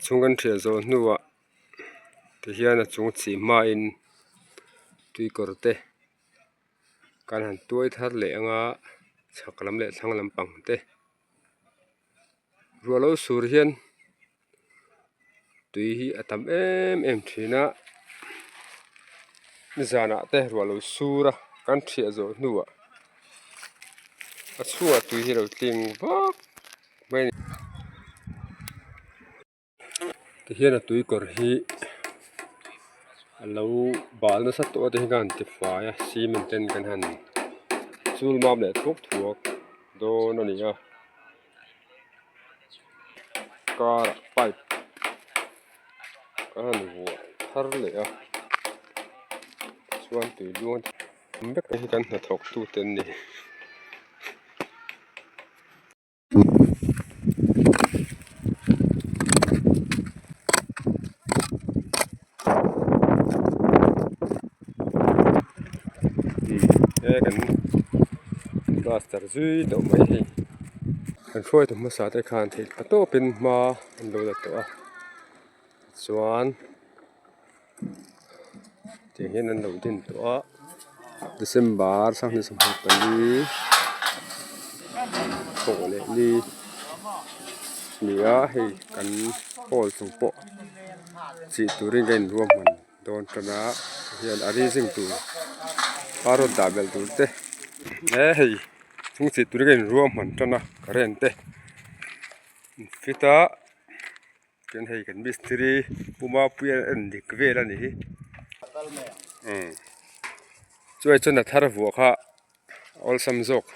Chung kan thiah zawh hnuah tihian a chung chih hmain tuikawr te kan han tuai thar leh anga chhak lam leh thlang lampang te ruah lo sur hian tui hi a tam em em thin a nizanah te ruah lo sur a kan thiah zawh hnuah a chhungah tui hi a lo tling vak mai a ni. Tihian a tui kawr hi a lo bal nasa tawh a te hi khan tifai a cement ten kan han chul mam leh thuak thuak dawn a ni a car ah pipe kan han vuah thar leh a chuan tui luang vek te hi kan hnathawk tute an ni. He kan plaster zui tawh mai hei kan hruaitu hmasa te khan theih tha tawpin hma an lo la tawh a chuan. Tiang hian an lo din tawh a December 24 thawh leh ni ni a hei kan hall chung pawh chih turin ka inruahman dawn tan a hian a rizing tur a rawn dah belh tur te he hei chung chih turin ka inruahman tan a current te fit a. Chuan hei kan mistiri Pu Mapuia en dik vel a ni hi umm chuai chuan a thar vuah kha a awlsam zawk.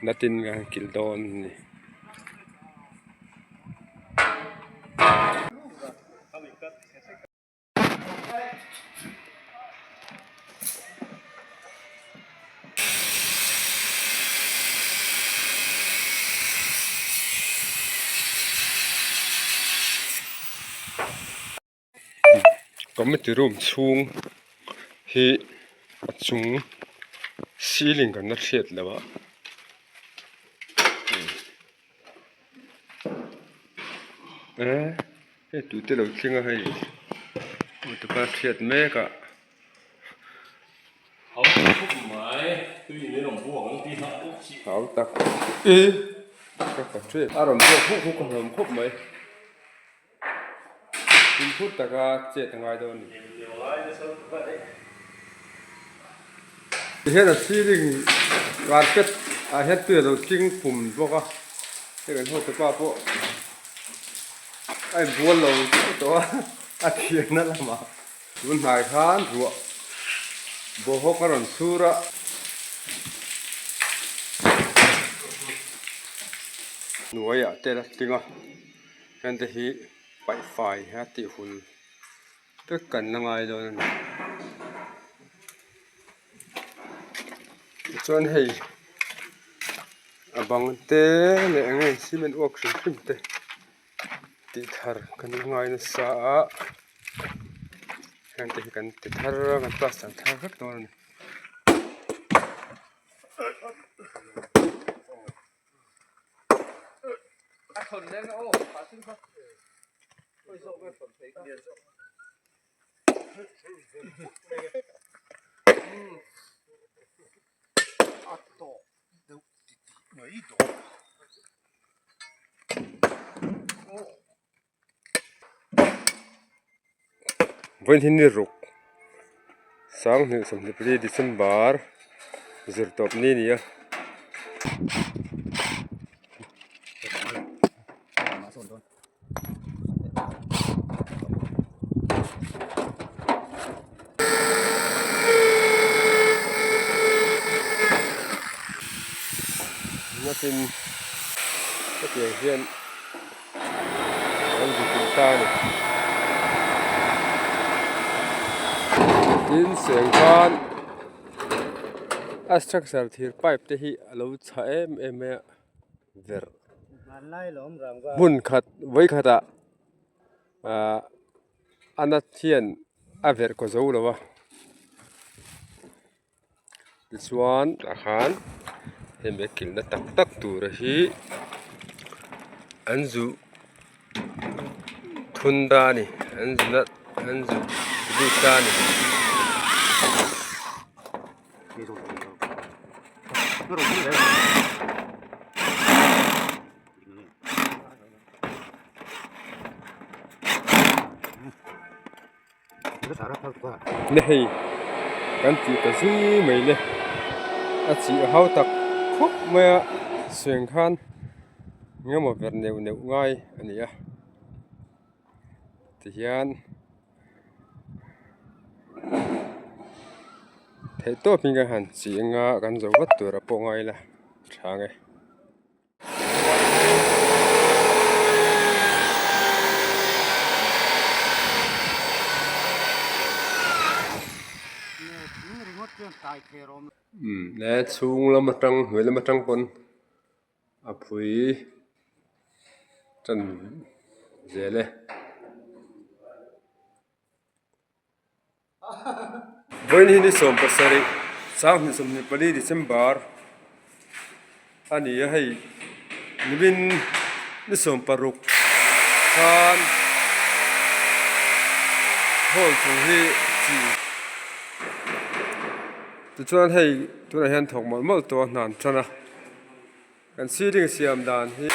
Natin ka han kilh dawn a ni. Committee room chhung hi a chung ceiling kan la hriat loh a eh hei tute lo thleng a hei motor hriat mek a. Hau tak e a rawn buak huk huk a hlawm khawp mai. Fimkhur taka chet a ngai dawn a ni. Tihian a ceiling carpet ah hian tui a lo tling pum bawk a, hei kan hotu pa pawh a inbual lo deuh tawh a, a thianna lamah tun hnai khan ruah bawhawk a rawn chhur a. Hnuaiah te la tling a. Heng te hi paih fai a tih hul vek kan la ngai dawn a ni. Tichuan hei a bang te leh eng nge cement uak hrim hrim te tih thar kan la ngai nasa a heng te hi kan ti thar a kan plaster thar vek dawn a ni. Vawiin hi ni ruk sanghnih 24 December zirtawp ni a ni a. Natin hetiang hian an zikil ta a ni. Tin seng khan a structure thir pipe te hi a lo chhah em em mai a verh hmun khat vawi khatah ahh a nat hian a verh kaw zo lo a tichuan tah khan hemi a kilhna tak tak tur hi an zuh thun ta a ni an zuhna an zuh lut ta a ni. Le hei kan tih ta zui mai le a chih a hau tak khawp mai a seng khan engemaw ver neuh neuh ngai a ni a tihian theih tawp in kan han chih anga kan zo vat tur a pawh ngai ila tha ang e. Le chhung lam atang hnuai lam atang pawn a phui tan zel e. Vawiin hi ni 17 2024 December a ni a hei nimin ni 16 khan hall chung hi chi tichuan hei tunah hian thawk mawlh mawlh tawh a hnan tan a kan ceiling siam dan hi.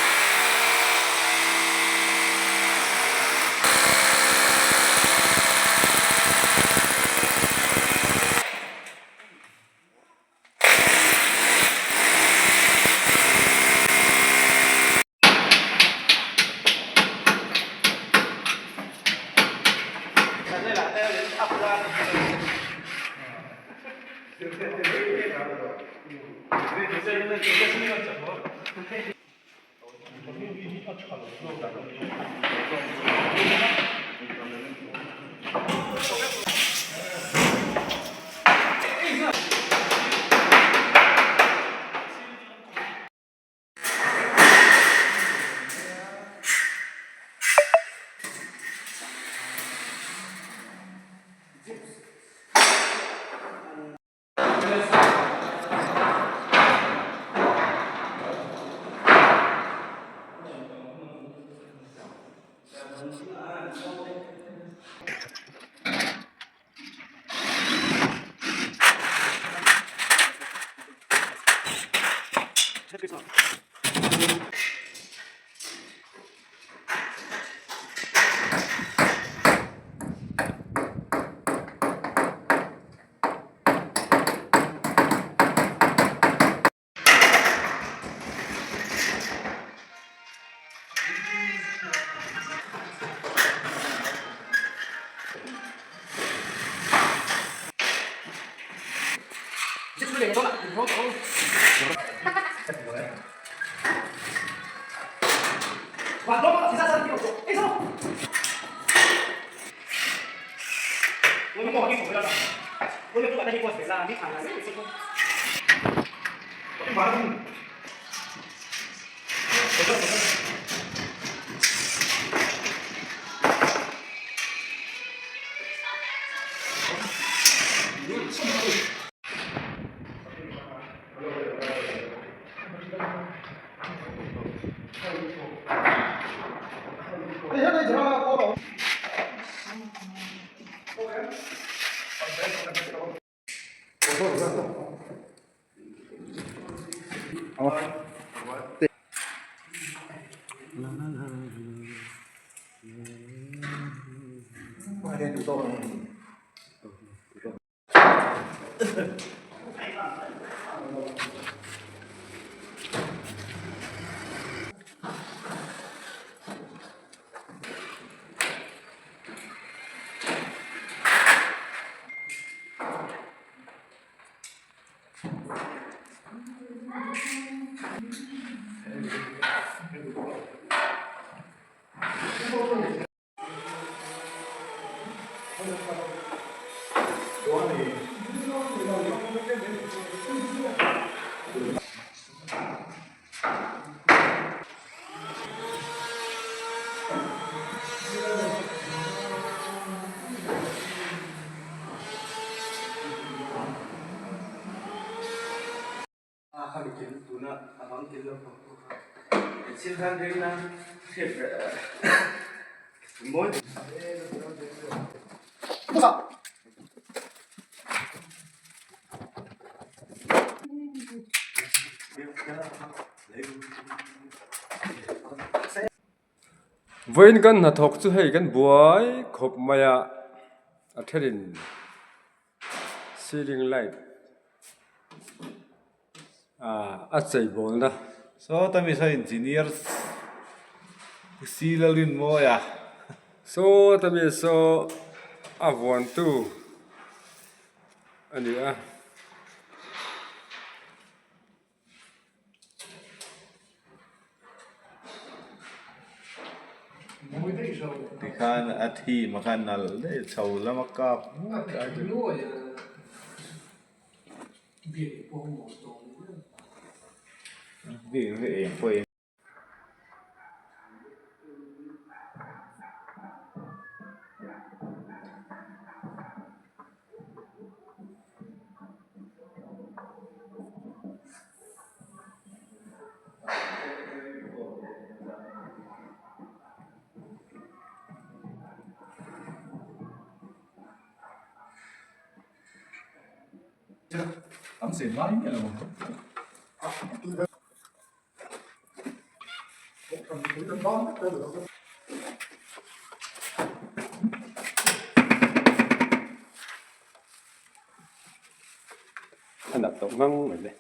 Vawiin kan hnathawk chu hei kan buai khawp mai a, a thenin ceiling light ah a chei bawlna. Sawta mi saw engineer Pu Lalrinmawia. Sawta mi saw a vuantu a ni a. Tikhan a theme a khan nal daih chho lama kap hmuk a eng pawh eng. A nat tawh ngang mai le.